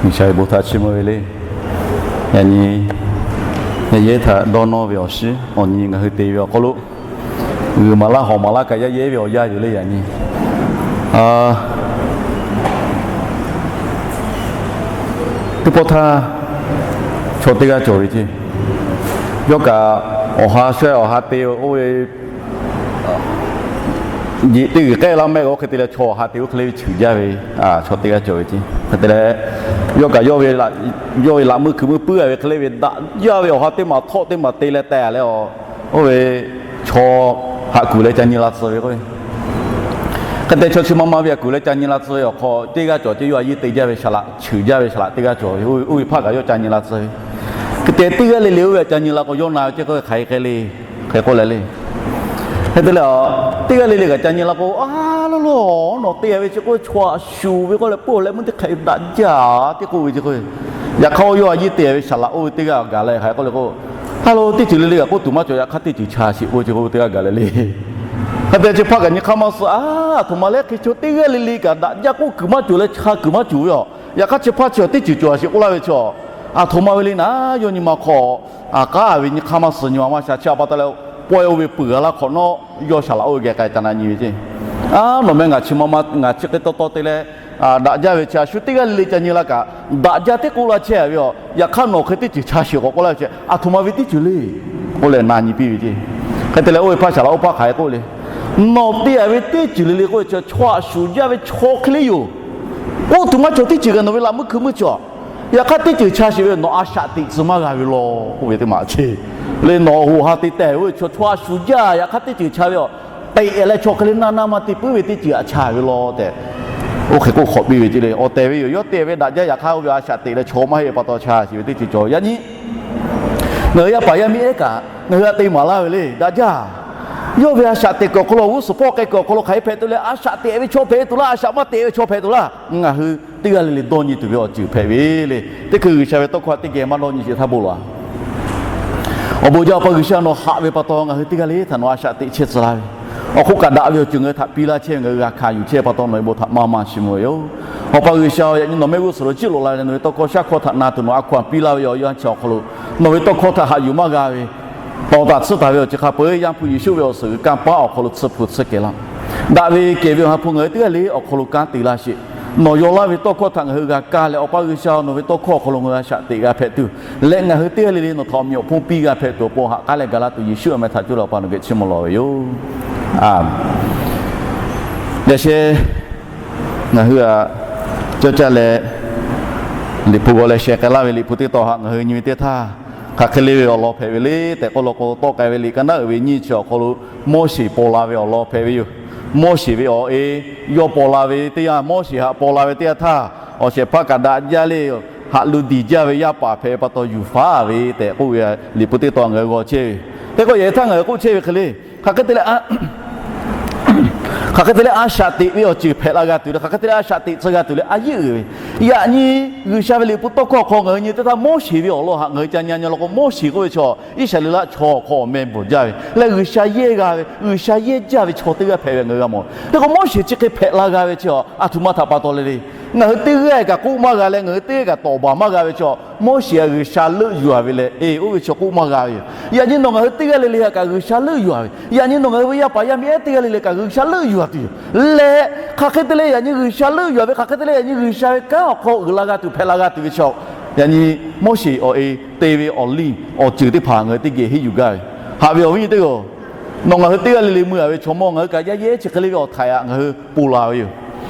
G'uiˬsha ve bon htaꞈ chiˇ mvuh ve le. Yaꞈ nyi, yaˇ ehˉ htaꞈ dawˇ nawˇ ve awˬ shinˉ awˬ nyi ngaˬ hui te ve awˬ hk'aw lo, g'uiˬ maˍ laˇ hawˍ maˍ laˇ kaꞈ yaˇ ehˉ ve awˬ yanˇ yoˬ le. Yaꞈ nyi teˇ pawˆ htaˇ chaw teˇ g'aˇ cawˬ ve ceˇ. Yawˇ kaꞈ awˬ ha shawehˇ awˬ ha te oˇ ve jeꞈ teˇ g'uiˬ k'ehˆ laˇ mehˆ g'a oˇ hk'e te leh chaw awˬ ha te oˇ hk'e le ve cheuˬ jaˇ ve chaw teˇ g'aˇ cawˬ ve ceˇ. Hk'e te leh, yawˇ kaꞈ yawˇ ve laꞈ meuˇ hkui meuˇ puiˉ a ve hk'e le ve daꞈ jaˇ ve awˬ ha teˇ maˬ htawˆ teˇ maˬ te leh teh leh, oˇ ve chaw haꞈ kuˬ leh ca nyi la tcuh ve k'o, hk'e te chaw chi ma ma ve haꞈ kuˬ leh ca nyi la tcuh ve awˬ hk'aw teˇ g'aˇ cawˬ ceˇ. Yawˇ a yiˇ te jaˇ ve saˍ laꞈ cheuˬ jaˇ ve saˍ laꞈ teˇ g'aˇ cawˬ ve, oˇ ve hpaˇ kaꞈ yawˇ ca nyi la tcuh ve. Hk'e te teˇ g'aˇ le le oˇ ve ca nyi la k'o, yawˇ na ve ceˇ k'o hk'aˬ hk'e le, hk'e k'oˆ leh le. Hk'e te leh, teˇ g'aˇ le le kaꞈ ca nyi la k'o, a lawˇ lawˇ, nawˬ te ve chi k'o chaw haꞈ shuˍ ve k'oˆ leh peuˬ leh meuˇ teˇ hk'e daꞈ jaˇ teˇ k'oˆ ve ceˇ k'o, yaꞈ hk'aˇ yawˇ a yiˇ te ve saˍ laꞈ oˇ ve teˇ g'aˇ gaˬ leh hk'aˬ hk'e k'oˆ le k'o, a lawˇ teˇ ceuˬ le le kaꞈ k'oˆ tuˬ maˇ cawˬ. Yaꞈ hk'aˇ teˇ ceuˬ cha sheˍ k'oˆ ve ceˇ k'o, teˇ g'aˇ gaˬ leh le. Hk'e te chi hpaˇ kaꞈ nyi hk'aˇ maˇ suh, a, aˬ htoꞈ ma leh hk'e chaw teˇ g'aˇ le le kaꞈ daꞈ jaˇ k'oˆ kuiˬ maˇ cawˬ leh cha kuiˬ maˇ cawˬ ve yoˬ. Yaꞈ hk'aˇ chi hpaˇ chi teˇ ceuˬ cawˬ a sheˍ k'oˆ laˇ ve chi, aˬ htoꞈ ma ve le naˉ, yawˇ nyi ma hk'aw, a, k'aˉ ve nyi hk'aˇ maˇ suh nyi ma maˇ sha. Chi a pa taw leh, pawehˇ oˇ ve peuˬ g'a laˇ hk'awꞈ nawˉ yawˇ saˍ laꞈ oˇ ve geh k'ai ca na nyi ve ceˇ. A, nawˬ meh ngaˬ chi ma ma ngaˬ chi hk'e taw taw te leh daꞈ jaˇ ve chi a shu teˇ g'aˇ le le ca nyi la kaꞈ, daꞈ jaˇ teˇ k'oˆ laˇ chehˇ ve yoˬ. Yaꞈ hk'aˇ nawˬ hk'e teˇ ceuˬ cha sheˍ k'awꞈ k'oˆ laˇ ve chi, aˬ htoꞈ ma ve teˇ ceuˬ le k'oˆ leh na nyi piˇ ve ceˇ. Hk'e te leh oˇ ve hpaˇ saˍ laꞈ oˇ hpaˇ hk'aˬ hk'e k'oˆ le, nawˬ te a ve teˇ ceuˬ le le k'oˆ ve chi chaw haꞈ shuˍ jaˇ ve chaw hk'e le yoˬ. K'oˆ tuˬ maˇ cawˬ teˇ ceuˬ kaꞈ nawˬ ve laꞈ meuˇ hkui meuˇ cawˬ. Yaꞈ hk'aˇ teˇ ceuˬ cha sheˍ ve nawˬ a shaꞈ teꞈ tcuh maˇ g'a ve law k'oˆ ve teˇ maˬ ceˇ. Le nawˬ hoꞈ ha te tehˬ ve chaw, chaw haꞈ shuˍ jaˇ. Yaꞈ hk'aˇ teˇ ceuˬ cha ve yoˬ. Teꞈ leh chaw hk'e le naˇ naˇ maˇ te puiˉ ve teˇ ceuˬ haꞈ cha ve law tehꞈ, oˇ hk'e k'oˆ hk'awꞈ piˇ ve ceˇ le. Awˬ tehˬ ve yoˬ. Yawˇ te ve daꞈ jaˇ. Yaꞈ hk'aˇ oˇ ve a shaꞈ teꞈ leh chaw maˇ heˆ pa taw cha sheˍ ve teˇ ceuˬ cawˬ. Yaꞈ nyi ngaˬ hui yaˇ paˍ yaˇ miˇ ehˉ kaꞈ ngaˬ hui a te maˍ laˇ ve le. Daꞈ jaˇ. Yawˇ ve a shaꞈ teꞈ kuiˬ awˬ hk'aw lo, g'uˇ suhˍ hpawˇ k'ai kuiˬ awˬ hk'aw lo hk'aˬ hk'e hpehꞈ tuˬ le. A shaꞈ teꞈ ve chaw hpehꞈ tuˬ laˇ, a shaꞈ maˇ teꞈ ve chaw hpehꞈ tuˬ laˇ. Ngaˬ hui teˇ g'aˇ le le dawˇ nyi tuˬ ve awˬ ceuˬ hpehꞈ ve le. Teˇ hkui G'uiˬsha ve tawˇ hkawˇ teˇ geh maˇ dawˇ nyi sheˍ htaˇ bon lawˬ. Awˬ bon jaˇ Awˬ pa G'uiˬsha, nawˬ haꞈ ve pa taw ngaˬ hui teˇ g'aˇ le htaꞈ nawˬ a shaꞈ teꞈ chehˇ tcuh laˇ ve, awˬ hk'oˆ kaꞈ daꞈ ve awˬ ceuˬ ngaˬ hui htaꞈ piˇ laˇ chehˇ ve, ngaˬ hui g'a hkanˍ yuˬ chehˇ ve pa taw nawˬ ve bon htaꞈ maˇ maˇ chiˇ mvuh ve yoˬ. Awˬ pa G'uiˬsha, yaꞈ nyi nawˬ mehˆ g'uˇ suhˍ lo jiˆ loꞈ la leh nawˬ ve tawˇ hkawˇ shaˉ hkawˇ htaꞈ na tuˬ nawˬ a hkaw anˬ piˇ laˇ ve yoˬ. Yawˇ hui chi awˬ hk'aw lo nawˬ ve tawˇ hkawˇ htaꞈ haꞈ yuˬ maˇ g'a ve, tawˍ taˍ tsuhˇ taˍ ve awˬ ceuˬ hk'a peu-eˬ Yaˇ hpu Yeˍsuˆ ve awˬ suhˍ g'uiˬ kanˇ paˉ awˬ hk'aw lo tsuhˇ hpu tsuhˇ kehˬ laˇ. Daꞈ ve kehˬ ve Awˬ ha hpu ngaˬ hui teˇ g'aˇ le awˬ hk'aw lo kanˉ te laˇ sheˍ. Nawˬ yaw laˇ ve tawˇ hkawˇ htaꞈ ngaˬ hui g'a kaˇ leh, Awˬ pa G'uiˬsha, nawˬ ve tawˇ hkawˇ awˬ hk'aw lo ngaˬ hui a shaꞈ teꞈ g'a hpehꞈ tuˬ leh, ngaˬ hui teˇ g'aˇ le le nawˬ htaꞈ awˬ meꞈ awˬ hponˇ piˇ g'a hpehꞈ tuˬ awˬ pon haꞈ k'aˉ leh gaˬ la tuˬ Yeˍsuˆ awˬ meh htaꞈ coˇ leh Awˬ pa nawˬ geh chiˇ mvuh lawˬ ve yoˬ. Aˬ, yaꞈ sheh ngaˬ hui aꞈ cawˇ caˇ leh Liꞈ hpu g'aw leh sheh k'ai laˇ ve Liꞈ hpu teˇ tawn haꞈ ngaˬ hui nyi ve teˇ htaˇ, hk'aˬ hk'e le ve awˬ lawn hpehꞈ ve le tehꞈ k'oˆ law k'o, tawˆ k'ai ve liꞈ ka naˉ uiˍ ve nyiˇ chi awˬ hk'aw lo Moˉseˍ paw la ve awˬ lawn hpehꞈ ve yoˬ. Moˉseˍ ve awˬ e yawˇ paw la ve teˇ yanˇ, Moˉseˍ haꞈ paw la ve teˇ yanˇ htaˇ, awˬ shehˍ hpaˇ kaꞈ daꞈ jaˇ le, haꞈ lu diˬ jaˇ ve yaˇ paˍ hpehꞈ ve pa taw yuˬ faˍ ve tehꞈ k'oˆ ve Liꞈ hpu teˇ tawn ngaˬ hui g'aw chehˇ ve. Hk'e k'o yaꞈ htaˇ ngaˬ hui k'oˆ chehˇ ve hk'e le, hk'aˬ hk'e te leh hk'aˬ hk'e te leh a shaꞈ teꞈ ve awˬ ceuˬ hpehꞈ la g'a tuˬ le, hk'aˬ hk'e te leh a shaꞈ teꞈ tcuh g'a tuˬ le, a yeˇ uiˍ ve. Yaꞈ nyi G'uiˬsha ve Liꞈ hpu tawˇ hkawˇ hk'aw ngaˬ hui nyi teˇ htaˇ, Moˉseˍ ve awˬ lawn haꞈ ngaˬ hui ca nyi nyi law k'o, Moˉseˍ k'oˆ ve chaw Iˉsaˍreˍlaˆ chaw awˬ hk'aw awˬ meh bvuhˬ jaˇ ve leh G'uiˬsha yehˇ g'a ve, G'uiˬsha yehˇ jaˇ ve chaw teˇ g'aˇ hpehꞈ ve ngaˬ hui g'a mawˬ. Hk'e k'o Moˉseˍ chi hk'e hpehꞈ la g'a ve chi aˬ htoꞈ ma htaꞈ pa taw le le. Ngaˬ hui teˇ g'aˇ kaꞈ k'oˆ maˇ g'a leh, ngaˬ hui teˇ g'aˇ kaꞈ tawˍ baˬ maˇ g'a ve chi, Moˉseˍ a G'uiˬsha leuˆ yuˬ a ve leh, e, oˇ ve chi k'oˆ maˇ g'a ve yoˬ. Yaꞈ nyi nawˬ ngaˬ hui teˇ g'aˇ le le htaꞈ kaꞈ G'uiˬsha leuˆ yuˬ a ve, yaꞈ nyi nawˬ ngaˬ hui ve yaˇ paˍ yaˇ miˇ ehˉ teˇ g'aˇ le le kaꞈ G'uiˬsha leuˆ yuˬ a tuˬ yoˬ. Leh hk'aˬ hk'e te leh yaꞈ nyi G'uiˬsha leuˆ yuˬ a ve, hk'aˬ hk'e te leh yaꞈ nyi G'uiˬsha ve kanˉ awˬ hk'aw uiˍ la g'a tuˬ hpehꞈ la g'a tuˬ ve chi, yaꞈ nyi Moˉseˍ awˬ e te ve awˬ liˇ awˬ ceuˬ teˇ hpaˍ ngaˬ hui teˇ geh henˇ yuˬ gaˇ ve. Haꞈ ve awˬ viˉ nyi teˇ g'aˇ, nawˬ ngaˬ hui teˇ g'aˇ le le mui a ve chaw mawˇ ngaˬ hui kaꞈ yaˇ yehˇ chi hk'e le ve awˬ htaiˍ haꞈ ngaˬ hui ponˬ la ve yoˬ.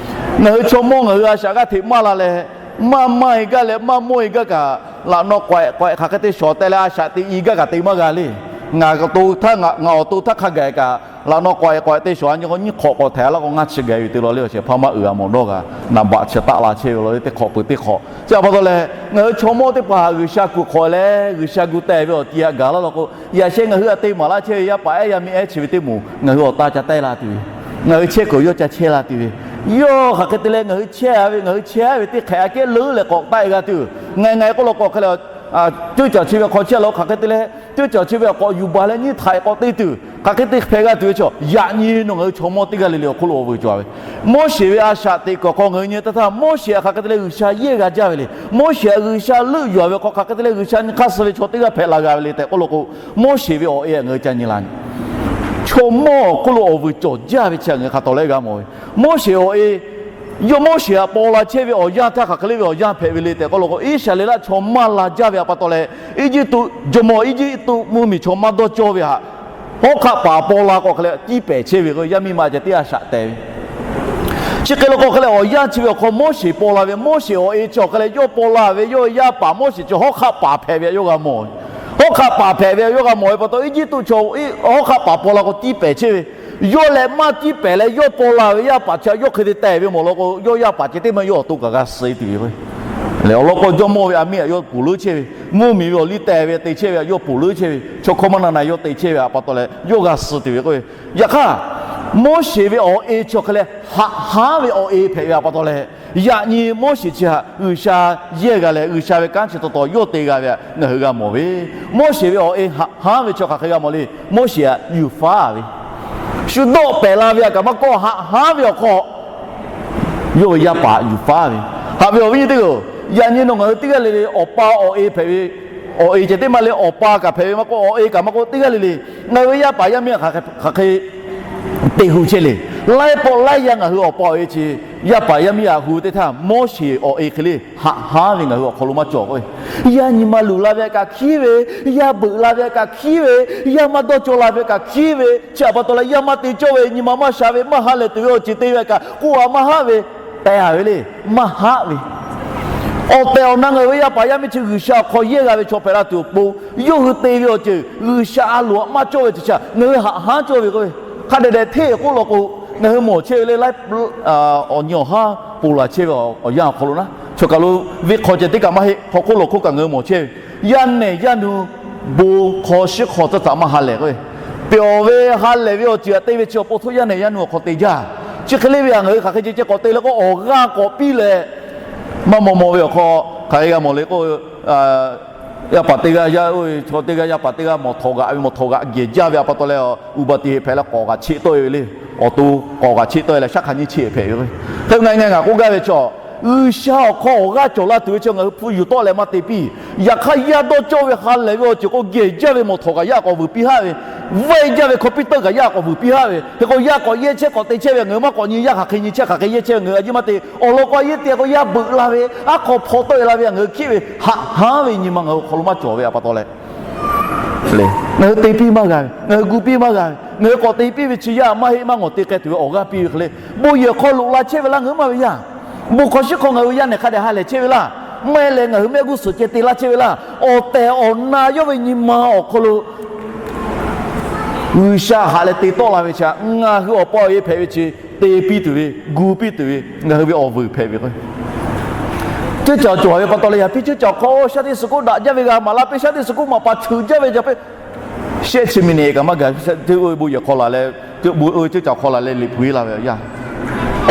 Ngaˬ hui chaw mawˇ ngaˬ hui a shaꞈ g'aˇ hteꞈ maˇ la leh, maˇ maˇ e gaˇ leh maˇ mawˇ e gaˇ kaꞈ, laꞈ naw k'awehꞈ k'awehꞈ hk'aˬ hk'e te shawˍ teh leh a shaꞈ teꞈ i gaˇ kaꞈ te maˇ g'a le. Ngaˬ to htaˇ, ngaˬ awˬ to htaˇ hk'a gaˬ kaꞈ, laꞈ naw k'awehꞈ k'awehꞈ te shawˍ a nyi k'o, nyiˇ hk'awꞈ k'awꞈ htaiˍ a laˇ k'o, ngaˇ chi gaˬ yuˬ te law le. Awˬ shehˍ hpaˇ maˇ uiˍ a mawˬ dawˇ g'a, naˍ baꞈ chi taˆ la chehˇ ve law le, teˇ hk'awꞈ peuˬ teˇ hk'awꞈ. Chi a pa taw leh ngaˬ hui chaw mawˇ teˇ hpaˍ G'uiˬsha kuˬ hk'awꞈ leh G'uiˬsha gu teh ve awˬ ti haꞈ gaˬ laˇ law k'o, yaꞈ sheh ngaˬ hui a te maˍ laˇ chehˇ ve yaˇ paˍ ehˉ yaˇ miˇ ehˉ chi ve teˇ moˍ ngaˬ hui awˬ ta ca teh la tuˬ ve, ngaˬ hui chehˇ kuiˬ yawˇ ca chehˇ la tuˬ ve, yawˇ hk'aˬ hk'e te leh ngaˬ hui chehˇ a ve, ngaˬ hui chehˇ a ve teˇ hk'ehꞈ aꞈ kehˉ leuˉ leh k'awꞈ taˆ e g'a tuˬ, ngaˬ ngaˬ k'oˆ law k'o hk'e leh ceuˇ caˬ chi ve awˬ hk'aw chehˇ la hk'aˬ hk'e te leh, ceuˇ caˬ chi ve awˬ hk'aw yuˬ baˬ leh nyiˇ htaꞈ k'awꞈ te tuˬ hk'aˬ hk'e te hpehꞈ g'a tuˬ ve chaw, yaꞈ nyi nawˬ ngaˬ hui chaw mawˇ teˇ g'aˇ le le awˬ hk'oˆ lo awˬ vuiˬ cawˬ ve. Moˉseˍ ve a shaꞈ teꞈ kuiˬ awˬ hk'aw ngaˬ hui nyi teˇ htaˇ, Moˉseˍ htaꞈ hk'aˬ hk'e te leh G'uiˬsha yehˇ g'a jaˇ ve le. Moˉseˍ htaꞈ G'uiˬsha leuˆ yuˬ-a ve hk'aw hk'aˬ hk'e te leh G'uiˬsha nyi hk'aˇ suh ve chaw teˇ g'aˇ hpehꞈ la g'a ve le tehꞈ k'oˆ lo k'o, Moˉseˍ ve awˬ e ngaˬ hui ca nyi la nyi. Chaw mawˇ awˬ hk'oˆ lo awˬ vuiˬ cawˬ jaˇ ve chi ngaˬ hui hk'a tawˍ leh g'a mawˬ ve. Moˉseˍ awˬ e, yawˇ Moˉseˍ htaꞈ paw la chehˇ ve awˬ yanˇ htaˇ hk'aˬ hk'e le ve awˬ yanˇ hpehꞈ ve le tehꞈ k'oˆ lo k'o, Iˉsaˍreˍlaˆ chaw maˇ la jaˇ ve htaꞈ pa taw leh, Eˇjiˇtuꞈ jawˇmawˇ, Eˇjiˇtuꞈ mvuhˇmiˬ chaw maˇ dawˇ cawˇ ve htaꞈ hawˉ hk'aˆ paˍ paw la k'o hk'e leh tiˇ pehˍ chehˇ ve k'o, yaˇ miˇ ma ceh teˇ g'aˇ shaꞈ tehˬ ve. Chi hk'e la k'o hk'e leh awˬ yanˇ chi ve awˬ hk'aw Moˉseˍ paw la ve, Moˉseˍ awˬ e chi awˬ hk'e leh yawˇ paw la ve, yawˇ ve yaˇ paˍ Moˉseˍ chi hawˉ hk'aˆ paˍ hpehꞈ ve htaꞈ yawˇ g'a mawˬ ve. Hawˉ hk'aˆ paˍ hpehꞈ ve htaꞈ yawˇ g'a mawˬ ve pa taw, Eˇjiˇtuꞈ chaw hawˉ hk'aˆ paˍ paw la k'o tiˇ pehˍ chehˇ ve. Yawˇ leh maˇ tiˇ pehˍ leh yawˇ paw la ve yaˇ paˍ chi htaꞈ yawˇ hk'e te tehˬ ve mawˬ la k'o, yawˇ yaˇ paˍ ceh teˇ maˇ yawˇ awˬ to kaꞈ g'a suh tuˬ ve k'o, awˬ lawn k'o jawˇmawˇ ve a miˇ htaꞈ yawˇ ponˬ leuˉ chehˇ ve, mvuhˇmiˬ ve awˬ liˇ tehˬ ve te chehˇ ve htaꞈ yawˇ ponˬ leuˉ chehˇ ve, chaw hkawˇ maˇ na na yawˇ te chehˇ ve htaꞈ pa taw leh yawˇ g'a suh tuˬ ve k'o, yaꞈ hk'aˇ, Moˉseˍ ve awˬ e chi awˬ hk'e leh haꞈ hanˉ ve awˬ e hpehꞈ ve htaꞈ pa taw leh, yaꞈ nyi Moˉseˍ chi htaꞈ G'uiˬsha yehˇ g'a leh, G'uiˬsha ve kanˉ chi taw taw yawˇ te g'a ve htaꞈ ngaˬ hui g'a mawˬ ve. Moˉseˍ ve awˬ e haꞈ hanˉ ve chi hk'aˬ hk'e g'a mawˬ le. Moˉseˍ htaꞈ yuˬ faˉ ve, shu dawˆ pehˍ la ve htaꞈ kaꞈ maˇ kawˆ, haꞈ hanˉ ve awˬ hk'aw yawˇ ve yaˇ paˍ yuˬ faˉ ve. Haꞈ ve awˬ viˉ nyi teˇ hpaˍ-oˬ, yaꞈ nyi nawˬ ngaˬ hui teˇ g'aˇ le le awˬ pa awˬ e hpehꞈ ve, awˬ e ceh teˇ maˇ le, awˬ pa kaꞈ hpehꞈ ve maˇ k'oˆ, awˬ e kaꞈ maˇ k'oˆ, teˇ g'aˇ le le ngaˬ hui ve yaˇ paˍ yaˇ miˇ htaꞈ hk'aˬ hk'e te hu chehˇ le. Laiˉ pawˆ laiˉ yaˇ ngaˬ hui awˬ pa awˬ e chi yaˇ paˍ yaˇ miˇ htaꞈ hu teˇ htaˇ, Moˉseˍ awˬ e hk'e le haꞈ hanˉ ve ngaˬ hui awˬ hk'aw lo maˇ cawˬ k'o, yaˇ nyi ma luˬ la ve htaꞈ kaꞈ hkiˉ ve, yaˇ beuꞈ la ve htaꞈ kaꞈ hkiˉ ve, yaˇ maˇ dawˇ cawˇ la ve htaꞈ kaꞈ hkiˉ ve, chi htaꞈ pa taw leh yaˇ maˇ te cawˇ ve, nyi ma maˇ sha ve, maˇ ha lehˬ tuˬ ve awˬ ceuˬ te ve htaꞈ kaꞈ k'oˆ-a maˇ haˆ ve, teh-a ve le, maˇ haˆ ve. Awˬ tehˬ awˬ na ngaˬ hui ve yaˇ paˍ yaˇ miˇ chi G'uiˬsha awˬ hk'aw yehˇ g'a ve chaw hpehꞈ la tuˬ awˬ pon, yawˇ hui te ve awˬ ceuˬ G'uiˬsha a loˍ htaꞈ maˇ cawˇ ve ceuˬ chi htaꞈ ngaˬ hui haꞈ hanˉ cawˇ ve k'o, hk'a dehꞈ dehꞈ hteˇ k'oˆ law k'o, ngaˬ hui mawˬ chehˇ ve le laiˉ, awˬ nyi awˬ haˉ ponˬ laˬ chehˇ ve awˬ yanˇ awˬ hk'aw lo naˉ, chaw kaˬ lo venˇ hk'aw ceh teˇ kaꞈ maˇ heˆ, hk'aw hk'oˆ lawˬ hk'oˆ kaꞈ ngaˬ hui mawˬ chehˇ ve, yaˇ nehˬ yaˇ nu bon hk'aw shiˉ hk'aw tcuhˉ tcuhˉ maˇ ha lehˬ k'o, pehˬ-awˬ ve ha lehˬ ve awˬ ceuˬ htaꞈ te ve chi awˬ pon htoˆ yaˇ nehˬ yaˇ nu awˬ hk'aw te jaˇ. Chi hk'e le ve htaꞈ ngaˬ hui hk'aˬ hk'e ceh ceh k'awꞈ te leh k'o, awˬ g'aˇ k'awꞈ piˇ leh, maˇ maw maw ve awˬ hk'aw hk'aˬ hk'e g'a mawˬ le k'o, yaˇ paˍ teˇ g'aˇ, yaˇ oˇ ve chaw teˇ g'aˇ yaˇ paˍ teˇ g'aˇ mawˬ htawnˍ g'aꞈ ve, mawˬ htawnˍ g'aꞈ gehˬ jaˇ ve htaꞈ pa taw leh, uˍ baˬ te hpehꞈ leh k'awꞈ g'aꞈ cheˆ tawˆ e ve le. Awˬ to k'awꞈ g'aꞈ cheˆ tawˆ e leh shaˉ hk'aˬ nyiˇ cheˆ hpehꞈ ve k'o, hk'e ngaˬ ngaˬ ngaˬ k'oˆ gaˇ ve chaw, G'uiˬsha awˬ hk'aw awˬ g'aˇ cawˬ la tuˬ ve chi ngaˬ hui hpu yuˬ tawˆ leh maˇ te piˇ. Yaꞈ hk'aˇ, yaˇ dawˇ cawˇ ve ha lehˬ ve awˬ ceuˬ k'o gehˬ jaˇ ve mawˬ htawnˍ g'aꞈ yaˇ k'awꞈ vuiˬ piˇ haˆ ve, vaiˇ jaˇ ve hkawˇ piˇ teuˆ kaꞈ yaˇ k'awꞈ vuiˬ piˇ haˆ ve, hk'e k'o yaˇ k'awꞈ yehˇ chehˇ k'awꞈ te chehˇ ve ngaˬ hui maˇ k'awꞈ nyi, yaˇ hk'aˬ hk'e nyi chehˇ hk'aˬ hk'e yehˇ chehˇ ve ngaˬ hui a ciˉ maˇ te. Awˬ lawn k'o a yehˇ te k'o yaˇ beuꞈ la ve, aˉ hk'aw hpaw tawˆ e la ve htaꞈ ngaˬ hui hkiˆ ve, haꞈ hanˉ ve nyi ma ngaˬ hui awˬ hk'aw lo maˇ cawˬ ve htaꞈ pa taw leh, ngaˬ hui te piˇ maˇ g'a ve, ngaˬ hui gu piˇ maˇ g'a ve, ngaˬ hui k'awꞈ te piˇ ve chi yaˇ maˇ heˆ maˇ ngawˬ te k'ai tuˬ ve awˬ g'aˇ piˇ ve hk'e le. Bon yehˬ hk'aw loꞈ la chehˇ ve laˇ ngaˬ hui maˇ ve yaˇ, bon hk'aw shiˉ hk'aw ngaˬ hui yaˇ nehˬ hk'a dehꞈ ha lehˬ chehˇ ve laˇ, maˇ heˆ leh ngaˬ hui mehˆ g'uˇ suhˍ ceh te laˇ chehˇ ve laˇ, awˬ tehˬ awˬ na yawˇ ve nyi ma awˬ hk'aw lo G'uiˬsha haꞈ leh te tawˆ la ve chi htaꞈ ngaˬ hui awˬ pa awˬ e hpehꞈ ve chi te piˇ tuˬ ve, gu piˇ tuˬ ve ngaˬ hui ve awˬ vuiˬ hpehꞈ ve k'o, ceuˇ caˬ cawˬ ve pa taw leh yaꞈ piˇ ceuˇ caˬ hk'aw shaˉ teˇ suhˍ k'oˆ daꞈ jaˇ ve g'a maˍ laˇ piˇ, shaˉ teˇ suhˍ k'oˆ maˍ pa cheuˬ jaˇ ve ca piˇ, shehˆ chi miˬniꞈ kaꞈ maˇ gaˬ, te oˇ ve bon yehˬ hk'aw laˬ leh, ceuˇ caˬ hk'aw laˬ leh liꞈ hpu e la ve yaˇ,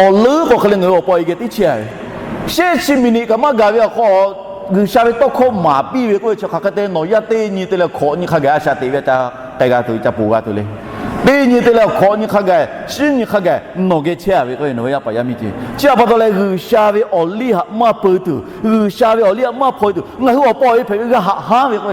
awˬ leuˉ k'awꞈ hk'e le ngaˬ hui awˬ pa awˬ e geh teˇ chehˇ a ve, shehˆ chi miˬniꞈ kaꞈ maˇ gaˬ ve awˬ hk'aw, G'uiˬsha ve tawˇ hkawˇ maˍ piˇ ve k'oˆ ve chi hk'aˬ hk'e te nawˬ yaˇ teˇ nyi te leh hkawꞈ nyi hk'a gaˬ a shaꞈ teꞈ ve ca k'ai g'a tuˬ ca ponˬ g'a tuˬ le. Teˇ nyi te leh hkawꞈ nyi hk'a gaˬ, shiˉ nyi hk'a gaˬ nawˬ geh chehˇ a ve k'oˆ ve nawˬ ve yaˇ paˍ yaˇ miˇ ceh, chi htaꞈ pa taw leh G'uiˬsha ve awˬ liˇ htaꞈ maˇ peu tuˬ, G'uiˬsha ve awˬ liˇ htaꞈ maˇ hpaw e tuˬ, ngaˬ hui awˬ pa awˬ e hpehꞈ ve g'a haꞈ hanˉ ve k'o,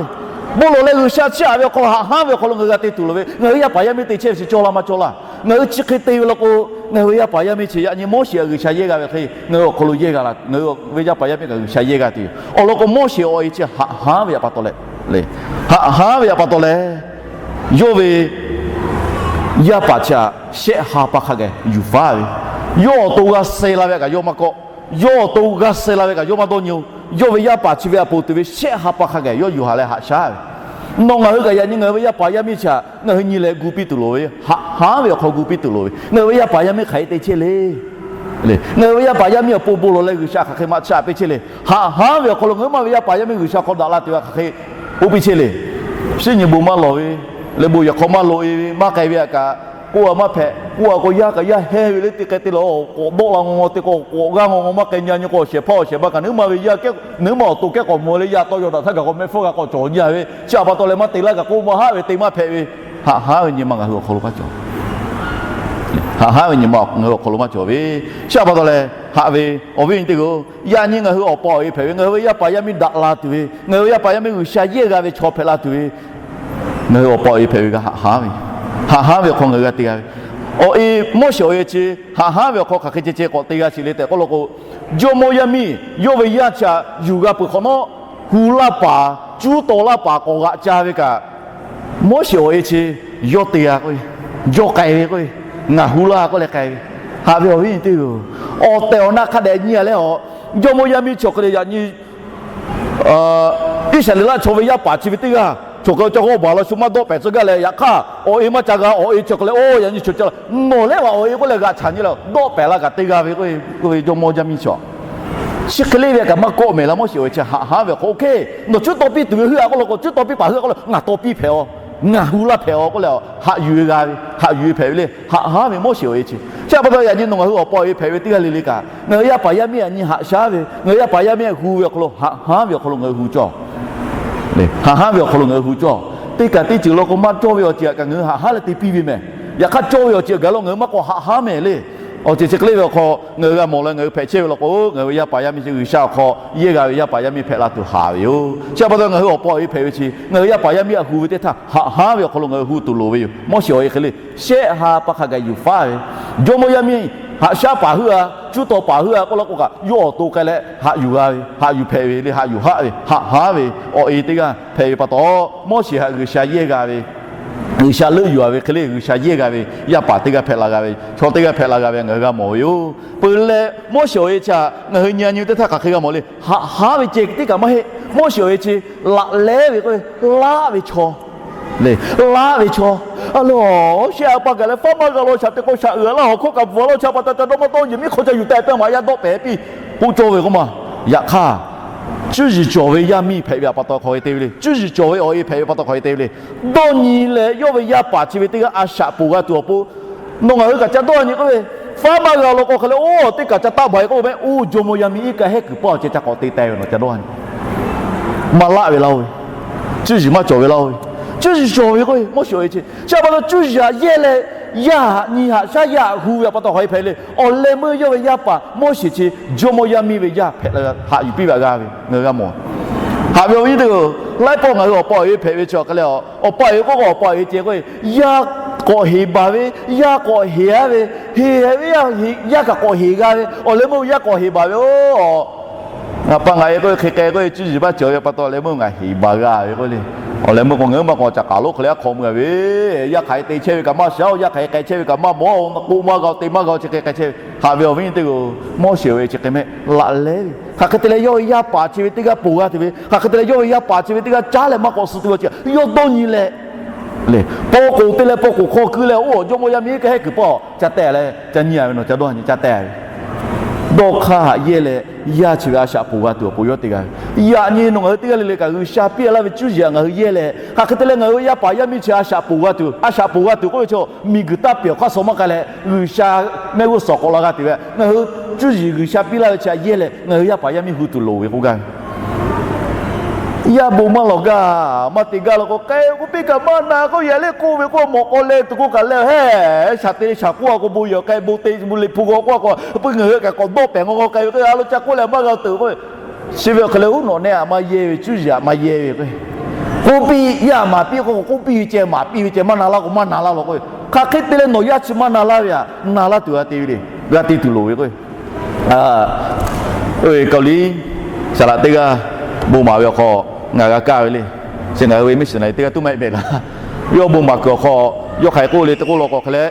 bon lawˬ leh G'uiˬsha chiˇ aꞈ ve awˬ hk'aw lo haꞈ hanˉ ve awˬ hk'aw lo ngaˬ hui g'a te tuˬ loˍ ve, ngaˬ hui yaˇ paˍ yaˇ miˇ te chehˇ ve chi cawˇ laˇ maˇ cawˇ laˇ. Ngaˬ hui chi hk'e te ve law k'o, ngaˬ hui ve yaˇ paˍ yaˇ miˇ chi yaꞈ nyi Moˉseˍ htaꞈ G'uiˬsha yehˇ g'a ve hk'e, ngaˬ hui awˬ hk'aw lo yehˇ g'a la, ngaˬ hui ve yaˇ paˍ yaˇ miˇ kaꞈ G'uiˬsha yehˇ g'a tuˬ yoˬ. Awˬ lawn k'o, Moˉseˍ awˬ e chi haꞈ hanˉ ve htaꞈ pa taw leh, haꞈ hanˉ ve htaꞈ pa taw leh, yawˇ ve yaˇ paˍ chi htaꞈ shehˆ ha pa hk'a gaˬ yuˬ faˉ ve, yawˇ awˬ to g'a suh la ve htaꞈ kaꞈ yawˇ maˇ kawˆ, yawˇ awˬ to g'a suh la ve kaꞈ yawˇ maˇ dawˇ nyi-o. Yawˇ ve yaˇ paˍ chi ve htaꞈ ponˬ tuˬ ve shehˆ ha pa hk'a gaˬ yawˇ yuˬ haꞈ leh haꞈ shaˉ ve, nawˬ ngaˬ hui kaꞈ yaꞈ nyi ngaˬ hui ve yaˇ paˍ yaˇ miˇ chi htaꞈ ngaˬ hui nyi leh gu piˇ tuˬ loˍ ve, haꞈ hanˉ ve awˬ hk'aw gu piˇ tuˬ loˍ ve, ngaˬ hui ve yaˇ paˍ yaˇ miˇ hk'aˬ hk'e te chehˇ le. Ngaˬ hui ve yaˇ paˍ yaˇ miˇ awˬ pon bon lawˬ leh G'uiˬsha hk'aˬ hk'e maꞈ chiˇ aꞈ piˇ chehˇ le. Haꞈ hanˉ ve awˬ hk'aw lo ngaˬ hui maˇ ve yaˇ paˍ yaˇ miˇ G'uiˬsha hk'aw daꞈ la tuˬ ve hk'aˬ hk'e oˇ piˇ chehˇ le. Shinˉ nyi bon maˇ lawˬ ve, leh bon yehˬ hk'aw maˇ loꞈ e ve, maˇ k'ai ve htaꞈ kaꞈ k'oˆ a maˇ hpehꞈ. K'oˆ a k'o, yaˇ kaꞈ yaˇ hehnˇ ve le, teˇ hk'e te la k'awꞈ dawˆ la ngaw ngaw te k'o, k'awꞈ g'aˇ ngaw ngaw maˇ k'ai nya nyi k'o, awˬ shehˍ hpaˇ awˬ shehˍ ma kaꞈ nawˬ hui ma ve yaˇ, nawˬ hui ma awˬ to kehˉ k'awꞈ mawˬ leh yaˇ tawˇ yaw daꞈ htaˇ kaꞈ k'awꞈ mehˆ hpfuhˇ g'a k'awꞈ cawˬ nyi a ve chi a pa taw leh maˇ te laˇ kaꞈ k'oˆ maˇ haˆ ve te maˇ hpehꞈ ve, haꞈ hanˉ ve nyi ma ngaˬ hui awˬ hk'aw lo maˇ cawˬ. Haꞈ hanˉ ve nyi ma ngaˬ hui awˬ hk'aw lo maˇ cawˬ ve, chi a pa taw leh haꞈ ve awˬ viˉ awˬ nyi teˇ hpaˍ-oˬ, yaꞈ nyi ngaˬ hui awˬ pa awˬ e hpehꞈ ve, ngaˬ hui ve yaˇ paˍ yaˇ miˇ daꞈ la tuˬ ve, ngaˬ hui ve yaˇ paˍ yaˇ miˇ G'uiˬsha yehˇ g'a ve chaw hpehꞈ la tuˬ ve, ngaˬ hui awˬ pa awˬ e hpehꞈ ve g'a haꞈ hanˉ ve, haꞈ hanˉ ve awˬ hk'aw ngaˬ hui g'a te g'a ve. Awˬ e, Moˉseˍ awˬ e chi haꞈ hanˉ ve awˬ hk'aw hk'aˬ hk'e ceh ceh k'awꞈ te g'a sheˍ le tehꞈ k'oˆ law k'o, jawˇmawˇ yaˇ miˇ yawˇ ve yaˇ chi htaꞈ yuˬ g'a peuˬ hk'awꞈ nawˉ, hu laˇ paˍ, cuˉ taw laˇ paˍ k'awꞈ g'aꞈ ca ve kaꞈ, Moˉseˍ awˬ e chi yawˇ te g'a k'o, yawˇ k'ai ve k'o, ngaˬ hu laˇ k'oˆ leh k'ai ve. Haꞈ ve awˬ viˉ awˬ nyi teˇ hpaˍ-oˬ, awˬ tehˬ awˬ na hk'a dehꞈ nyi a leh, awˬ jawˇmawˇ yaˇ miˇ chi awˬ hk'e leh yaꞈ nyi Iˉsaˍreˍlaˆ chaw ve yaˇ paˍ chi ve teˇ g'aˇ chaw hk'e ca g'awˇ baˬ la shu maˇ dawˆ pehˍ tcuh gaˇ leh, yaꞈ hk'aˇ awˬ e maˇ ca g'a, awˬ e chi awˬ hk'e leh, oˇ yaꞈ nyi chaw ca la, nawˬ lehˉ vaꞈ awˬ e k'oˆ leh g'aꞈ chaꞈ nyi leh dawˆ pehˍ la kaꞈ te g'a ve k'oˆ ve jawˇmawˇ yaˇ miˇ chi a. Chi hk'e le ve kaꞈ maˇ kawˆ mehˍ la, Moˉseˍ awˬ e chi haꞈ hanˉ ve awˬ hk'aw, oˇ hk'e nawˬ cuˉ taw piˇ tuˬ ve heuˆ a k'oˆ law k'o, cuˉ taw piˇ paˍ heuˆ a k'oˆ law, ngaˬ taw piˇ hpehꞈ a, ngaˬ hu laˇ hpehꞈ a k'oˆ leh, haꞈ yuˬ ve g'a ve, haꞈ yuˬ ve hpehꞈ ve le, haꞈ hanˉ ve Moˉseˍ awˬ e chi. Chi a pa taw yaꞈ nyi nawˬ ngaˬ hui awˬ pa awˬ e hpehꞈ ve teˇ g'aˇ le le kaꞈ, ngaˬ hui yaˇ paˍ yaˇ miˇ aꞈ nyi haꞈ shaˉ ve, ngaˬ hui yaˇ paˍ yaˇ miˇ aꞈ hu ve awˬ hk'aw lo haꞈ hanˉ ve awˬ hk'aw lo ngaˬ hui hu cawˇ. Haꞈ hanˉ ve awˬ hk'aw lo ngaˬ hui hu cawˇ. Teˇ kaꞈ teˇ ceuˬ law k'o maˇ cawˇ ve awˬ ceuˬ aꞈ kaꞈ ngaˬ hui haꞈ hanˉ leh te piˇ ve mehˍ. Yaꞈ hk'aˇ cawˇ ve awˬ ceuˬ aꞈ gaˬ law ngaˬ hui maˇ k'awꞈ haꞈ hanˉ mehˍ le. Awˬ ceuˬ chi hk'e le ve awˬ hk'aw ngaˬ hui g'a mawˬ leh ngaˬ hui hpehꞈ chehˇ ve law k'o, ngaˬ hui ve yaˇ paˍ yaˇ miˇ chi G'uiˬsha awˬ hk'aw yehˇ g'a ve yaˇ paˍ yaˇ miˇ hpehꞈ la tuˬ haˍ ve yoˬ. Chi a pa taw ngaˬ hui awˬ pa awˬ e hpehꞈ ve chi ngaˬ hui yaˇ paˍ yaˇ miˇ aꞈ hu ve teˇ htaˇ haꞈ hanˉ ve awˬ hk'aw lo ngaˬ hui hu tuˬ loˍ ve yoˬ. Moˉseˍ awˬ e hk'e le, shehˆ ha pa hk'a gaˬ yuˬ faˉ ve, jawˇmawˇ yaˇ miˇ haꞈ shaˉ paˍ heuˆ a, cuˉ taw paˍ heuˆ a k'oˆ law k'o kaꞈ, yawˇ awˬ to k'ai leh haꞈ yuˬ g'a ve, haꞈ yuˬ hpehꞈ ve le, haꞈ yuˬ haˆ ve, haꞈ hanˉ ve awˬ e teˇ g'aˇ hpehꞈ ve pa taw, Moˉseˍ htaꞈ G'uiˬsha yehˇ g'a ve, G'uiˬsha leuˆ yuˬ a ve hk'e le, G'uiˬsha yehˇ g'a ve yaˇ paˍ teˇ g'aˇ hpehꞈ la g'a ve, chaw teˇ g'aˇ hpehꞈ la g'a ve ngaˬ hui g'a mawˬ ve yoˬ. Peuˬ leh Moˉseˍ awˬ e chi htaꞈ ngaˬ hui nyi a nyi teˇ htaˇ hk'aˬ hk'e g'a mawˬ le. Haꞈ hanˉ ve ceh teˇ kaꞈ maˇ heˆ. Moˉseˍ awˬ e chi laꞈ lehˉ ve k'o, laˆ ve chaw le, laˆ ve chaw. A lo, shehˆ ha pa gaˬ leh faˉ maˇ g'a law shaꞈ teꞈ k'aw shaꞈ uiˍ a laˇ, hawˬ hkawˇ kaꞈ bvuhꞈ a laˇ, chi pa taw ca dawˇ maˇ dawˇ, yehˬ miˉ hk'aw ca yuˬ taˆ peuˬ maꞈ yaˇ dawˆ pehˍ piˇ k'oˆ cawˇ ve k'oˆ ma. Yaꞈ hk'aˇ, cuˇ yiˍ cawˬ ve yaˇ miˇ hpehꞈ ve pa taw hk'aˬ hk'e te ve le. Cuˇ yiˍ cawˬ ve awˬ e hpehꞈ ve pa taw hk'aˬ hk'e te ve le. Dawˇ nyi leh yawˇ ve yaˇ paˍ chi ve teˇ g'aˇ a shaꞈ poˬ g'a tuˬ awˬ pon, nawˬ ngaˬ hui kaꞈ ca dawˇ nyi k'oˆ ve, faˉ maˇ g'a law k'o hk'e leh, oˇ teˇ kaꞈ ca taˆ baˬ e k'oˆ ve mehˆ, oˇ jawˇmawˇ yaˇ miˇ iˉ kaˆ hehˉ kuiˬ paˇ awˬ ceh ca k'awꞈ te teh ve nawˬ ca dawˇ nyi. Maˇ laˆ ve laˇ oˬ ve, cuˇ yiˍ maˇ cawˬ ve laˇ oˬ ve, cuˇ yiˍ cawˬ ve k'oˆ ve Moˉseˍ awˬ e chi. Chi a pa taw cuˇ yiˍ haꞈ yehˇ leh, yaˇ haꞈ nyi haꞈ shaˉ yaˇ haꞈ hu ve pa taw hk'aˬ hk'e hpehꞈ le. Awˬ leh meuˇ yawˇ ve yaˇ paˍ Moˉseˍ chi jawˇmawˇ yaˇ miˇ ve yaˇ hpehꞈ la haꞈ yuˬ piˇ ve g'a ve ngaˬ hui g'a mawˬ. Haꞈ ve awˬ viˉ teˇ hpaˍ-oˬ, laiˉ pawˆ ngaˬ hui awˬ pa awˬ e hpehꞈ ve chi awˬ hk'e leh, awˬ pa awˬ e k'oˆ k'o awˬ pa awˬ e ceh k'oˆ ve, yaˇ k'awꞈ heˍ baˬ ve, yaˇ k'awꞈ heˍ a ve, heˍ hehꞈ ve yaˇ kaꞈ k'awꞈ heˍ g'a ve, awˬ leh meuˇ yaˇ k'awꞈ heˍ baˬ ve oˬ. Ngaˬ pa ngaˬ e k'oˆ ve hk'e k'ai k'oˆ ve, cuˇ yiˍ maˇ cawˬ ve pa taw leh meuˇ ngaˬ heˍ baˬ g'a ve k'oˆ le. Awˬ leh meuˇ k'o ngaˬ hui maˇ k'awꞈ ca k'aˍ lonˉ hk'e le aˉ hk'aw meuˇ a ve, yaˇ hk'aˬ hk'e te chehˇ ve kaꞈ maˇ shaˉ oˬ, yaˇ hk'aˬ hk'e k'ai chehˇ ve kaꞈ maˇ mawˬ, k'oˆ maˇ g'a-o, te maˇ g'a-o, chi hk'e k'ai chehˇ ve. Haꞈ ve awˬ viˉ teˇ hpaˍ-oˬ, Moˉseˍ awˬ e chi hk'e mehˆ laꞈ lehˉ ve, hk'aˬ hk'e te leh yawˇ ve yaˇ paˍ chi ve teˇ g'aˇ poˬ g'a tuˬ ve, hk'aˬ hk'e te leh yawˇ ve yaˇ paˍ chi ve teˇ g'aˇ caˉ leh maˇ k'awꞈ suh tuˬ ve awˬ ceh yawˇ dawˇ nyi leh, le, paw k'oˍ te leh paw k'oˍ hk'aw keu leh, oˇ awˬ jawˇmawˇ yaˇ miˇ iˉ kaˆ hehˉ kuiˬ paˇ ca tehˬ leh ca nyi a ve nawˬ ca dawˇ nyi ca tehˬ ve. Dawˇ hk'aˇ haꞈ yehˇ leh, yaˇ chi ve a shaꞈ poˬ g'a tuˬ awˬ pon yawˇ te g'a ve. Yaꞈ nyi nawˬ ngaˬ hui teˇ g'aˇ le le kaꞈ G'uiˬsha piˇ laˇ ve cuˇ yiˍ htaꞈ ngaˬ hui yehˇ leh, hk'aˬ hk'e te leh ngaˬ hui ve yaˇ paˍ yaˇ miˇ chi a shaꞈ poˬ g'a tuˬ, a shaꞈ poˬ g'a tuˬ k'oˆ ve chaw, miˬguiˬ taˇ pehˬ awˬ hk'aˇ suh maˇ k'ai leh G'uiˬsha mehˆ g'uˇ suhˍ k'awꞈ la g'a tuˬ ve, ngaˬ hui cuˇ yiˍ G'uiˬsha piˇ laˇ ve chi htaꞈ yehˇ leh ngaˬ hui yaˇ paˍ yaˇ miˇ hu tuˬ loˍ ve k'oˆ gaˇ ve. Yaˇ bon maˇ lawˬ gaˇ, maˇ te gaˇ law k'o, k'ai k'oˆ piˇ kaꞈ maˇ na k'oˆ, yaꞈ leh k'oˆ ve k'o mawꞈ k'aw leh tuˬ k'oˆ kaꞈ leh hehˉ shaˍ te shaˍ k'oˆ a k'o bon yehˬ k'ai bon te bon le hpu g'aw k'oˆ a k'o, peu ngaˬ hui kaꞈ k'awꞈ dawˆ pehˍ ngaw g'aw k'ai ve k'o, a lo ca k'oˆ leh maˇ g'a tuˬ k'o, chi ve awˬ hk'e leh uˉ nawꞈ nehˆ aꞈ maˇ yehˇ ve, cuˇ yiˍ aꞈ maˇ yehˇ ve k'o, k'oˆ piˇ yaˇ maˍ piˇ k'o, k'oˆ piˇ ve ceh maˍ piˇ ve ceh maˇ na laˇ k'o maˇ na laˇ law k'o, hk'aˬ hk'e te leh nawˬ yaˇ chi maˇ na laˇ ve aꞈ na laˇ tuˬ g'a te ve le, g'a te tuˬ loˍ ve k'o, Kaoˬ liˇ saˍ laꞈ teˇ g'aˇ bon maˍ ve awˬ hk'aw ngaˬ g'a kaˇ ve le. Chi ngaˬ hui ve miˇ shiˍ na teˇ g'aˇ tuˉ maˇ heˆ mehˍ laˇ. Yawˇ bon maˍ kuiˬ awˬ hk'aw yawˇ hk'aˬ hk'e k'oˆ le te k'oˆ law k'o hk'e leh,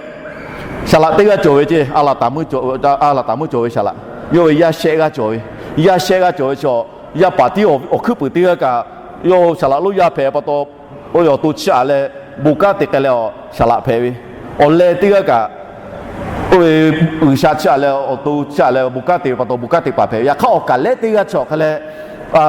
saˍ laꞈ teˇ g'aˇ cawˬ ve ce, a laˬ taˍ meuˇ cawˬ ve saˍ laꞈ, yawˇ ve yaˇ shehˆ g'aˇ cawˬ ve, yaˇ shehˆ g'aˇ cawˬ ve chaw, yaˇ paˍ tiˉ awˬ hkuiˉ puiˍ teˇ g'aˇ kaꞈ, yawˇ saˍ laꞈ lonˉ yaˇ hpehꞈ pa taw, oˇ ve awˬ to chiˇ aꞈ leh bon kanˉ te k'ai leh saˍ laꞈ hpehꞈ ve, awˬ leh teˇ g'aˇ kaꞈ oˇ ve G'uiˬsha chiˇ aꞈ leh awˬ to chiˇ aꞈ leh bon kanˉ te ve pa taw bon kanˉ te paˍ hpehꞈ ve. Yaꞈ hk'aˇ awˬ kaˍ lehˉ teˇ g'aˇ chi awˬ hk'e leh,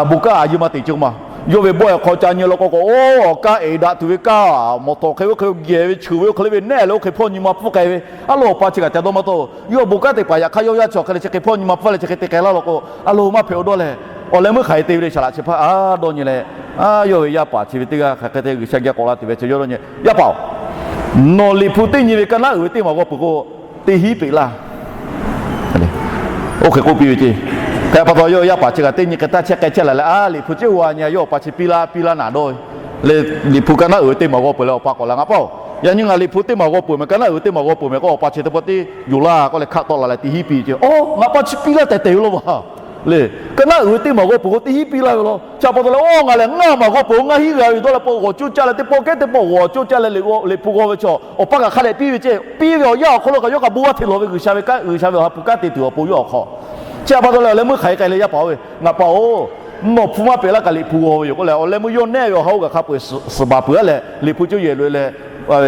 bon kanˉ a yeˇ maˇ te cawˇ ma. Yawˇ ve bawˆ ehˍ hk'aw ca nyi law k'o k'o, oˇ awˬ kaˇ eˍ daꞈ tuˬ ve kaˇ, mawˬ htawˍ hk'e ve oˇ hk'e geh ve cheuˬ ve oˇ hk'e le ve nehˆ leh oˇ hk'e hpawˇ nyi ma pfuhˇ k'ai ve, a loˍ awˬ pa chi kaꞈ ca dawˇ maˇ tawˆ. Yawˇ bon kanˉ te paˍ yaꞈ hk'aˇ yawˇ yaˇ chi awˬ hk'e leh chi hk'e hpawˇ nyi ma pfuhˇ leh chi hk'e te k'ai laˇ law k'o, a loˍ maˇ hpehꞈ-o dawˇ leh, awˬ leh meuˇ hk'aˬ hk'e te ve le, saˍ laꞈ chi hpaˇ a dawˇ nyi leh, a yawˇ ve yaˇ paˍ chi ve teˇ g'aˇ hk'aˬ hk'e te G'uiˬsha geh k'awꞈ la tuˬ ve chi yawˇ dawˇ nyi, Yaˇ paˍ-oˬ, nawˬ liꞈ hpu teˇ nyi ve ka naˉ uiˍ ve teˇ maˬ g'aw peuˬ k'o, teˇ hinˉ peꞈ laˇ. Oˇ hk'e k'oˆ piˇ ve ceˇ. Hk'e pa taw yawˇ yaˇ paˍ chi kaꞈ teˇ nyi hk'e taˇ chehˇ k'ai chehˇ la leh, a liꞈ hpu ceˇ g'a nyi, yawˇ awˬ pa chi piˇ laˇ piˇ laˇ naˍ dawˇ ve le. Liꞈ hpu ka naˉ uiˍ ve teˇ maˬ g'aw peuˬ leh awˬ pa k'awꞈ la, Ngaˬ pa-oˬ, yaꞈ nyi ngaˬ liꞈ hpu teˇ maˬ g'aw peuˬ meh, ka naˉ uiˍ ve teˇ maˬ g'aw peuˬ meh k'o, awˬ pa chi teˇ pawˆ teˇ yuˬ laˇ k'oˆ leh hkaˆ tawˆ la leh teˇ hinˉ piˇ ceˇ. Oˇ, ngaˬ pa chi piˇ laˇ tehˬ tehˬ ve law vaˬ le. Ka naˉ uiˍ ve teˇ maˬ g'aw peuˬ k'o teˇ hinˉ piˇ laˇ ve law. Chi pa taw leh, oˇ ngaˬ lehˬ ngaˇ maˬ g'aw peuˬ k'o ngaˇ hinˉ g'a ve dawˇ leh pa g'awˬ coˇ caˇ leh teˇ pawˆ kehˉ teˇ pawˆ g'awˬ coˇ caˇ leh liꞈ hpu g'aw ve chaw awˬ pa kaꞈ hk'a dehꞈ piˇ ve ceˇ. Piˇ ve awˬ yanˇ awˬ hk'aw lo kaꞈ yawˇ kaꞈ bon g'a hteꞈ lawˬ ve G'uiˬsha ve kanˉ, G'uiˬsha ve awˬ ha hpu kanˉ te tuˬ awˬ pon yawˇ awˬ hk'aw. Chi pa taw leh awˬ leh meuˇ hk'aˬ hk'e k'ai leh, Yaˇ paˍ-oˬ, ngaˬ pa-oˬ, nawˬ hpu maˇ peꞈ laˇ kaꞈ liꞈ hpu g'aw ve yoˬ k'oˆ leh, awˬ leh meuˇ yawˇ nehˆ ve awˬ ha oˇ kaꞈ hk'a peu-eˬ suhˍ baˬ peuˬ-a leh liꞈ hpu coˇ yehˬ loꞈ-e leh,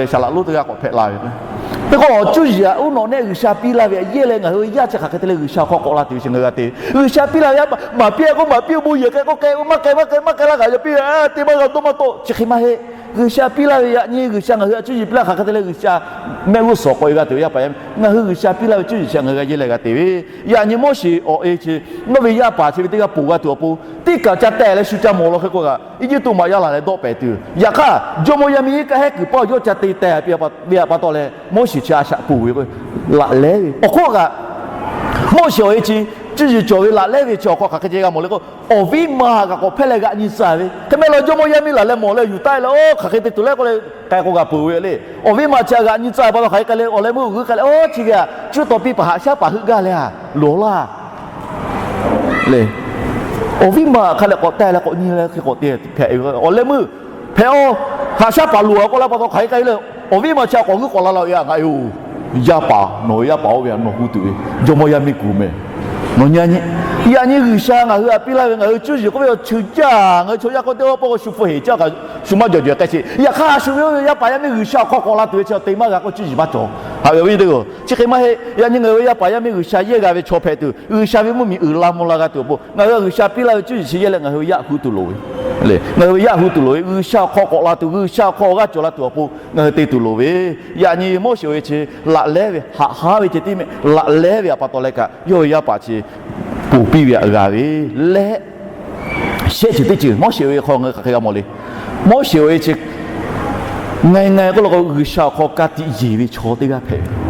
saˍ laꞈ lonˉ teˇ g'aˇ k'awꞈ hpehꞈ la ve. Hk'e k'o, awˬ cuˇ yiˍ-aꞈ uˉ nawꞈ nehˆ G'uiˬsha piˇ laˇ ve htaꞈ yehˇ leh ngaˬ hui ve yaˇ chi hk'aˬ hk'e te leh G'uiˬsha awˬ hk'aw k'awꞈ la tuˬ ve chi ngaˬ hui g'a te. G'uiˬsha piˇ laˇ ve yaˇ maˇ piˇ-a k'o maˇ piˇ-oˬ, bon yehˬ k'ai k'o k'ai, maˇ k'ai maˇ k'ai maˇ k'ai laˇ kaꞈ yaꞈ piˇ ve, te maˇ g'a dawˇ maˇ tawˆ chi hk'e maˇ heˆ. G'uiˬsha piˇ laˇ ve yaꞈ nyi G'uiˬsha ngaˬ hui htaꞈ cuˇ yiˍ piˇ laˇ hk'aˬ hk'e te leh G'uiˬsha mehˆ g'uˇ suhˍ k'awꞈ-e g'a tuˬ ve yaˇ paˍ yaˇ, ngaˬ hui G'uiˬsha piˇ laˇ ve cuˇ yiˍ chi ngaˬ hui g'a yehˇ leh g'a te ve. Yaꞈ nyi Moˉseˍ awˬ e chi, nawˇ ve yaˇ paˍ chi ve teˇ g'aˇ ponˬ g'a tuˬ awˬ pon teˇ kaˬ ca tehˬ leh shu ca mawˬ law hk'e k'o kaꞈ, Eˇjiˇtuꞈ maꞈ yaˇ laˬ leh dawˆ pehˍ tuˬ. Yaꞈ hk'aˇ, jawˇmawˇ yaˇ miˇ iˉ kaˆ hehˉ kuiˬ paˇ yawˇ ca te tehˬ ve pa taw leh, Moˉseˍ chi a shaꞈ ponˬ ve k'o, laꞈ lehˉ ve awˬ hk'oˆ kaꞈ, Moˉseˍ awˬ e chi, cuˇ yiˍ cawˬ ve laꞈ lehˉ ve chi awˬ hk'aw hk'aˬ hk'e ceh g'a mawˬ le k'o, awˬ viˉ ma kaꞈ k'awꞈ hpehˇ leh g'aꞈ nyi tcuh ve. Hk'e meh law jawˇmawˇ yaˇ miˇ laˬ leh mawˬ leh yuˬ taˆ leh, oˇ hk'aˬ hk'e te tuˬ le k'oˆ leh k'ai k'o g'a peuˬ ve le. Awˬ viˉ ma chi a g'aꞈ nyi tcuh pa taw hk'aˬ hk'e k'ai leh awˬ leh meuˇ g'uiˇ k'ai leh, oˇ chi ve-a, cuˇ tawˍ piˇ paˍ haꞈ shaˉ paˍ heuˆ gaˇ leh-a, lawˬ laˇ le. Awˬ viˉ ma hk'a dehꞈ k'awꞈ taˇ leh k'awꞈ nyi leh hk'e k'awꞈ te hpehꞈ ve. Awˬ leh meuˇ hpehꞈ-oˬ, haꞈ shaˉ paˍ loˬ-a k'oˆ leh pa taw hk'aˬ hk'e k'ai le. Awˬ viˉ ma chi a k'awꞈ g'uiˇ k'awꞈ la la ve, a ngaˬ e-oˬ, yaˇ paˍ, nawˬ ve yaˇ paˍ oˇ ve htaꞈ nawˬ hu tuˬ ve jawˇmawˇ yaˇ miˇ kuˬ meh. Nawˬ nyi, yaꞈ nyi G'uiˬsha ngaˬ hui htaꞈ piˇ laˇ ve ngaˬ hui cuˇ yiˍ k'oˆ ve awˬ ceuˬ jaˇ, ngaˬ hui chaw yaˇ k'oˆ teˇ g'aˇ pawˆ k'o shu pu heˍ caˇ kaꞈ shu maˇ jawˬ jawˬ k'ai sheˍ. Yaꞈ hk'aˇ shu ve oˇ ve yaˇ paˍ yaˇ miˇ G'uiˬsha awˬ hk'aw k'awꞈ la tuˬ ve chi te maˇ g'a k'oˆ cuˇ yiˍ maˇ cawˬ. Haꞈ ve awˬ viˉ teˇ g'aˇ, chi hk'e maˇ heˆ. Yaꞈ nyi ngaˬ hui ve yaˇ paˍ yaˇ miˇ G'uiˬsha yehˇ g'a ve chaw hpehꞈ tuˬ, G'uiˬsha ve mvuhˇmiˬ uiˍ la mvuh la g'a tuˬ awˬ pon ngaˬ hui G'uiˬsha piˇ laˇ ve cuˇ yiˍ chi yehˇ leh ngaˬ hui ve yaˇ hu tuˬ loˍ ve le. Ngaˬ hui ve yaˇ hu tuˬ loˍ ve, G'uiˬsha awˬ hk'aw k'awꞈ la tuˬ, G'uiˬsha awˬ hk'aw g'aˇ cawˬ la tuˬ awˬ pon ngaˬ hui te tuˬ loˍ ve. Yaꞈ nyi Moˉseˍ awˬ e chi laꞈ lehˉ ve haꞈ haˉ ve ceh tiˉ meh, laꞈ lehˉ ve pa taw leh kaꞈ yawˇ ve yaˇ paˍ chi ponˬ piˇ ve htaꞈ g'a ve leh, shehˆ ceuˬ teˇ ceuˬ Moˉseˍ awˬ e hk'aw ngaˬ hui hk'aˬ hk'e g'a mawˬ le. Moˉseˍ awˬ e chi ngaˬ ngaˬ k'oˆ la k'o G'uiˬsha awˬ hk'aw ka tiꞈ yeˬ ve chaw teˇ g'aˇ hpehꞈ ve.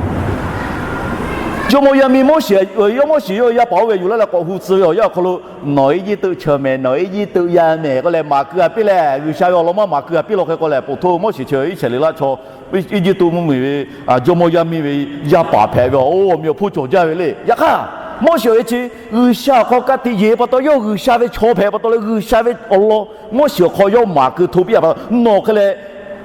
Jawˇmawˇ yaˇ miˇ Moˉseˍ, yawˇ Moˉseˍ yawˇ yaˇ paˍ oˇ ve yuˬ laˇ leh k'awꞈ hu tcuh ve awˬ yanˇ awˬ hk'aw lo, nawˬ Eˇjiˇtuꞈ chaw meh, nawˬ Eˇjiˇtuꞈ yaˇ meh k'oˆ leh maˍ keu-a piˇ leh, G'uiˬsha ve awˬ lawn maˇ maˍ keu-a piˇ law hk'e k'oˆ leh, poˬ htoˇ Moˉseˍ chi Iˉsaˍreˍlaˆ chaw Eˇjiˇtuꞈ mvuhˇmiˬ ve jawˇmawˇ yaˇ miˇ ve yaˇ paˍ hpehꞈ ve, oˇ awˬ meꞈ awˬ hponˇ cawˬ jaˇ ve le. Yaꞈ hk'aˇ, Moˉseˍ awˬ e chi G'uiˬsha awˬ hk'aw ka tiꞈ yeˬ pa taw, yawˇ G'uiˬsha ve chaw hpehꞈ pa taw leh G'uiˬsha ve awˬ lawn Moˉseˍ awˬ hk'aw yawˇ maˍ keu hto piˇ-a pa taw, nawˬ hk'e leh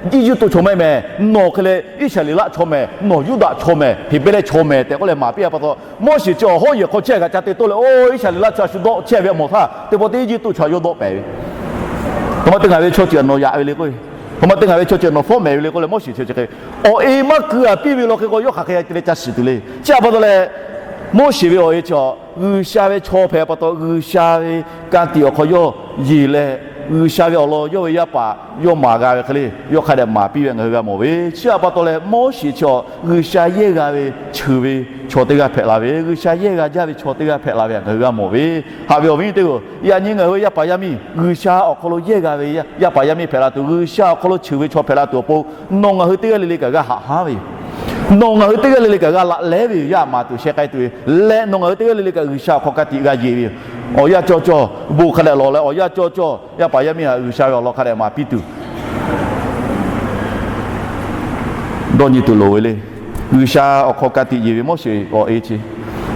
Eˇjiˇtuꞈ chaw meh meh, nawˬ hk'e leh Iˉsaˍreˍlaˆ chaw meh, nawˬ Yuˇdaꞈ chaw meh, Heˍbrehˇ chaw meh tehꞈ k'oˆ leh maˍ piˇ-a pa taw, Moˉseˍ chi awˬ hawˉ yehˬ hk'aw chehˇ kaꞈ ca te tawˆ leh, oˇ Iˉsaˍreˍlaˆ chaw a shu dawˆ chehˇ ve a mawˬ htaˇ, teˇ pawˆ teˇ Eˇjiˇtuꞈ chaw yawˇ dawˆ pehˍ ve. Hk'aˬ ma te ngaˬ ve chaw ceuˬ nawˬ yaꞈ ve le k'o, hk'aˬ ma te ngaˬ ve chaw ceuˬ nawˬ fawˉ mehˍ ve le k'oˆ leh Moˉseˍ chi chi hk'e awˬ e maˇ keu-a piˇ ve law hk'e k'o, yawˇ hk'aˬ hk'e te leh ca shiˍ tuˬ le. Chi a pa taw leh, Moˉseˍ ve awˬ e chi G'uiˬsha ve chaw hpehꞈ pa taw, G'uiˬsha ve ka tiꞈ awˬ hk'aw yawˇ yeˬ leh, G'uiˬsha ve awˬ lawn yawˇ ve yaˇ paˍ yawˇ maˍ g'a ve hk'e le, yawˇ hk'a dehꞈ maˍ piˇ ve ngaˬ hui g'a mawˬ ve. Chi a pa taw leh, Moˉseˍ chi G'uiˬsha yehˇ g'a ve cheuˬ ve chaw teˇ g'aˇ hpehꞈ la ve, G'uiˬsha yehˇ g'a jaˇ ve chaw teˇ g'aˇ hpehꞈ la ve ngaˬ hui g'a mawˬ ve. Haꞈ ve awˬ viˉ teˇ g'aˇ, yaꞈ nyi ngaˬ hui yaˇ paˍ yaˇ miˇ G'uiˬsha awˬ hk'aw lo yehˇ g'a ve yaˇ paˍ yaˇ miˇ hpehꞈ la tuˬ, G'uiˬsha awˬ hk'aw lo cheuˬ ve chaw hpehꞈ la tuˬ awˬ pon, nawˬ ngaˬ hui teˇ g'aˇ le le kaꞈ g'a haꞈ haˉ ve yoˬ. Nawˬ ngaˬ hui teˇ g'aˇ le le kaꞈ g'a laꞈ lehˉ ve yoˬ. Yaˇ maˍ tuˬ sheh k'ai tuˬ ve leh, nawˬ ngaˬ hui teˇ g'aˇ le le kaꞈ G'uiˬsha awˬ hk'aw ka tiꞈ g'a yeˬ ve yoˬ. Awˬ yanˇ cawˇ cawˇ bon hk'a dehꞈ lawˬ leh, awˬ yanˇ cawˇ cawˇ yaˇ paˍ yaˇ miˇ htaꞈ G'uiˬsha ve awˬ lawn hk'a dehꞈ maˍ piˇ tuˬ dawˇ nyi tuˬ loˍ ve le. G'uiˬsha awˬ hk'aw ka tiꞈ yeˬ ve Moˉseˍ awˬ e chi,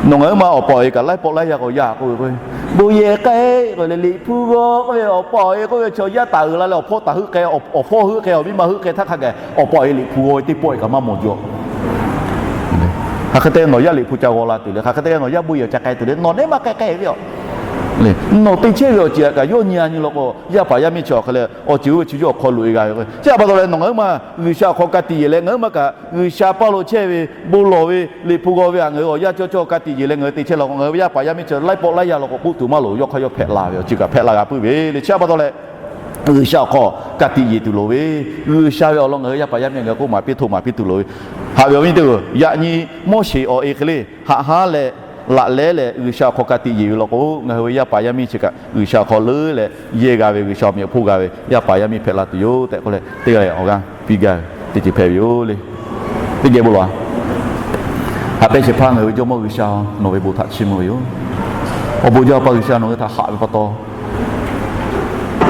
nawˬ ngaˬ huiˉ ma awˬ pa awˬ e kaꞈ laiˉ pawˆ laiˉ yaˇ k'awꞈ yaˇ k'oˆ ve k'o, bon yehˬ k'ai k'oˆ leh liꞈ hpu g'aw k'oˆ ve awˬ pa awˬ e k'oˆ ve chaw yaˇ taˍ uiˍ la leh awˬ hpawˇ taˍ heuˆ k'ai, awˬ hpawˇ heuˆ k'ai, awˬ viˉ ma heuˆ k'ai htaˇ hk'a gaˬ awˬ pa awˬ e liꞈ hpu g'aw ve teˇ pawˆ e kaꞈ maˇ mawˬ jaw. Hk'aˬ hk'e te nawˬ yaˇ liꞈ hpu ca g'aw la tuˬ le, hk'aˬ hk'e te nawˬ yaˇ bon yehˬ ca k'ai tuˬ le, nawˬ neˉ maˇ k'ai k'ai ve yoˬ. Nawˬ te chehˇ ve awˬ ceuˬ htaꞈ kaꞈ yawˇ nyi-a nyi law k'o, yaˇ paˍ yaˇ miˇ chi awˬ hk'e leh awˬ ceuˬ oˇ ve chi yawˇ awˬ hk'aw loꞈ-e g'a ve k'o, chi a pa taw leh nawˬ ngaˬ huiˉ ma G'uiˬsha awˬ hk'aw ka tiꞈ yeˬ leh ngaˬ huiˉ ma kaꞈ G'uiˬsha paˇ lo chehˇ ve bon lawˬ ve liꞈ hpu g'aw ve htaꞈ ngaˬ hui awˬ yanˇ cawˇ cawˇ ka tiꞈ yeˬ leh ngaˬ hui te chehˇ law k'o, ngaˬ hui ve yaˇ paˍ yaˇ miˇ chi laiˉ pawˆ laiˉ yaˇ law k'o k'oˆ tuˬ maˇ loˍ, yawˇ hk'aˇ yawˇ hpehꞈ la ve awˬ ceuˬ kaꞈ hpehꞈ la g'a puiˉ ve le. Chi a pa taw leh G'uiˬsha awˬ hk'aw ka tiꞈ yeˬ tuˬ loˍ ve, G'uiˬsha ve awˬ lawn ngaˬ hui yaˇ paˍ yaˇ miˇ g'a k'oˆ maˍ piˇ htoˆ maˍ piˇ tuˬ loˍ ve. Haꞈ ve awˬ viˉ nyi teˇ-oˬ, yaꞈ nyi Moˉseˍ awˬ e hk'e le haꞈ haˉ leh laꞈ lehˉ leh G'uiˬsha awˬ hk'aw ka tiꞈ yeˬ ve law k'o, ngaˬ hui ve yaˇ paˍ yaˇ miˇ chi kaꞈ G'uiˬsha awˬ hk'aw leuˉ leh yehˇ g'a ve, G'uiˬsha awˬ meꞈ awˬ hponˇ g'a ve yaˇ paˍ yaˇ miˇ hpehꞈ la tuˬ yoˬ tehꞈ k'oˆ leh, teˇ g'aˇ leh awˬ g'aˇ piˇ gaˇ ve teˇ ceuˬ hpehꞈ ve yoˬ le. Teˇ geh bon lawˬ-a. Haꞈ pehnˇ shehˍ hpaˇ ngaˬ hui ve Jawˇmawˇ G'uiˬsha, nawˬ ve bon htaꞈ chiˇ mvuh ve yoˬ. Awˬ bon jaˇ Awˬ pa G'uiˬsha, nawˬ hui htaꞈ haꞈ ve pa taw,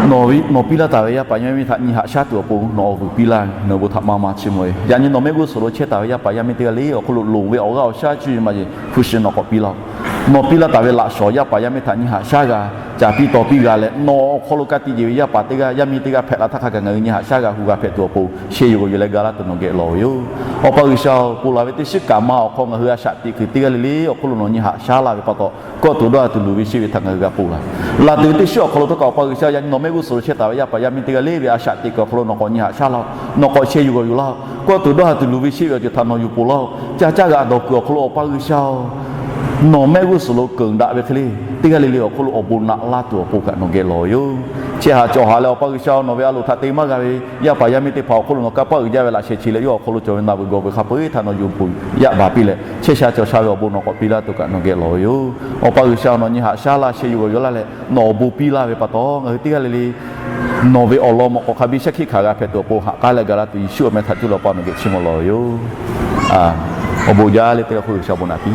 nawˬ piˇ laˇ taˍ ve yaˇ paˍ yaˇ miˇ htaꞈ nyi haꞈ shaˉ tuˬ awˬ pon nawˬ awˬ vuiˬ piˇ laˇ ve, nawˬ ve bon htaꞈ maˇ maˇ chiˇ mvuh ve. Yaꞈ nyi nawˬ mehˆ g'uˇ suhˍ lo chehˇ taˍ ve yaˇ paˍ yaˇ miˇ teˇ g'aˇ le awˬ hk'oˆ lo loˍ ve awˬ g'aˇ awˬ shaˉ cuˇ yiˍ maˇ yiˍ hpu shi nawˬ k'awꞈ piˇ laˇ-oˬ. Nawˬ piˇ laˇ taˍ ve laꞈ shawˍ yaˇ paˍ yaˇ miˇ htaꞈ nyi haꞈ shaˉ g'a caˍ piˇ taw piˇ g'a leh, nawˬ awˬ hk'aw lo ka tiꞈ yeˬ ve yaˇ paˍ teˇ g'aˇ yaˇ miˇ teˇ g'aˇ hpehꞈ la htaˇ hk'a gaˬ ngaˬ hui nyi haꞈ shaˉ g'a hu g'a hpehꞈ tuˬ awˬ pon sheh yuˬ g'awˬ yuˬ leh ga laˇ tuˬ nawˬ geh lawˬ ve yoˬ. Awˬ pa G'uiˬsha-oˬ, ponˬ laˬ ve teˇ shiˉ kaꞈ ma awˬ hk'aw ngaˬ hui a shaꞈ teꞈ kuiˬ teˇ g'aˇ le le awˬ hk'oˆ lo nawˬ nyi haꞈ shaˉ laˇ ve pa taw, kawˆ tuˬ dawˇ ha tuˬ luˬ ve shehˆ ve htaꞈ ngaˬ hui g'a ponˬ laˇ. Laˬ tuˬ ve teˇ shiˉ awˬ hk'aw lo htawˇ kaꞈ Awˬ pa G'uiˬsha, yaꞈ nyi nawˬ mehˆ g'uˇ suhˍ lo chehˇ taˍ ve yaˇ paˍ yaˇ miˇ teˇ g'aˇ le ve a shaꞈ teꞈ kuiˬ awˬ hk'aw lo nawˬ k'awꞈ nyi haꞈ shaˉ laˇ-oˬ. Nawˬ k'awꞈ sheh yuˬ g'awˬ yuˬ laˇ-oˬ. Kawˆ tuˬ dawˇ ha tuˬ luˬ ve shehˆ ve awˬ ceuˬ htaꞈ nawˬ yuˬ ponˬ laˇ-oˬ. Ca caˇ g'a dawˬ kuiˬ awˬ hk'aw lo Awˬ pa G'uiˬsha-oˬ, nawˬ mehˆ g'uˇ suhˍ lo keunˍ daꞈ ve hk'e le, teˇ g'aˇ le le awˬ hk'oˆ lo awˬ bon naꞈ laˇ tuˬ awˬ pon kaꞈ nawˬ geh lawˬ ve yoˬ. Chehˇ haꞈ cawˬ haꞈ leh Awˬ pa G'uiˬsha, nawˬ ve a loˍ htaꞈ te maˇ g'a ve yaˇ paˍ yaˇ miˇ teˇ hpaˍ awˬ hk'oˆ lo nawˬ kanˇ paˆ uiˍ jaˇ ve laꞈ sheh chi leh yawˇ awˬ hk'aw lo cawˬ ve na vuiˬ gawˬ vuiˬ hk'a peu-eˬ htaꞈ nawˬ yuˬ ponˬ yaꞈ baˬ piˇ leh, chehˇ sha cawˬ sha ve awˬ bon nawˬ k'awꞈ piˇ laˇ tuˬ kaꞈ nawˬ geh lawˬ ve yoˬ. Awˬ pa G'uiˬsha, nawˬ nyi haꞈ shaˉ laˇ sheh yuˬ g'awˬ yuˬ laˇ leh nawˬ awˬ bon piˇ laˇ ve pa taw, ngaˬ hui teˇ g'aˇ le le nawˬ ve awˬ lawn mawꞈ k'awꞈ hk'a biˇ shaˉ hkiˆ hkanˍ g'a hpehꞈ tuˬ awˬ pon haꞈ k'aˉ leh ga laˇ tuˬ Yeˍsuˆ awˬ meh htaꞈ cuˇ leh Awˬ pa nawˬ geh chiˇ mvuh lawˬ ve yoˬ. Awˬ bon jaˇ le teˇ g'aˇ hk'oˆ G'uiˬsha awˬ bon naꞈ piˇ